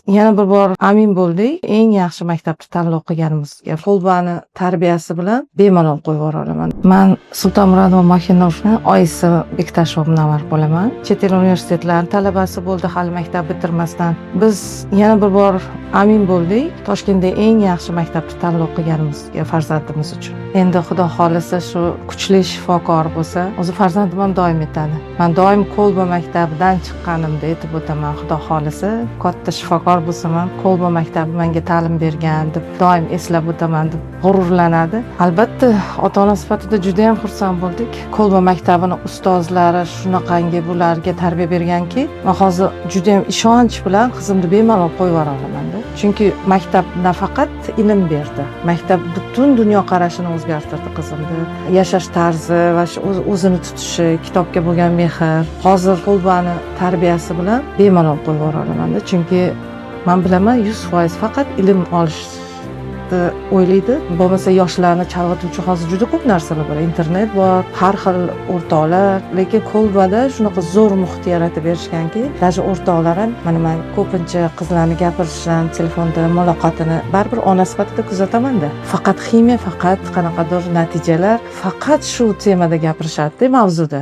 Yana bir bor amin bo'ldik eng yaxshi maktabni tanlov qilganimizga. Kolbani tarbiyasi bilan bemalol qo'yib yubora olaman. Man Sultonmurodova Mohinovni oyisi Bektashova Munavvar bo'laman. Chet el universitetlari talabasi bo'ldi hali maktab bitirmasdan. Biz yana bir bor amin bo'ldik Toshkentda eng yaxshi maktabni tanlov qilganimizga farzandimiz uchun. Endi Xudo xohlasa, shu kuchli shifokor bo'lsa. O'zi farzandim ham doim aytadi, man doim Kolba maktabidan chiqqanimda aytib o'taman, Xudo xohlasa, katta shifokor bo'lsam ham, Kolba maktabi menga ta'lim bergan deb doim eslab o'taman deb g'ururlanadi. Albatta, ota ona sifatida juda yam xursand bo'ldik. Kolba maktabini ustozlari shunaqangi bularga tarbiya berganki, man hozir juda yam ishonch bilan qizimni bemalol qo'yib yubora olamanda, chunki maktab nafaqat ilm berdi, maktab butun dunyoqarashini o'zgartirdi qizimni, yashash tarzi va shu o'zini tutishi, kitobga bo'lgan mehr. Hozir Kolbani tarbiyasi bilan bemalol qo'yib yubora olamanda, chunki man bilaman, 100% faqat ilm olishni o'ylaydi. Bo'lmasa yoshlarni chalg'ituvchi hozir juda ko'p narsalar bor, internet bor, har xil o'rtoqlar, lekin Kolbada shunaqa zo'r muhit yaratib berishganki, даже o'rtoqlar ham, mana man ko'pincha qizlarni gapirishidan, telefonda muloqotini baribir ona sifatida kuzatamanda, faqat ximiya, faqat qanaqadir natijalar, faqat shu temada gapirishadida, mavzuda.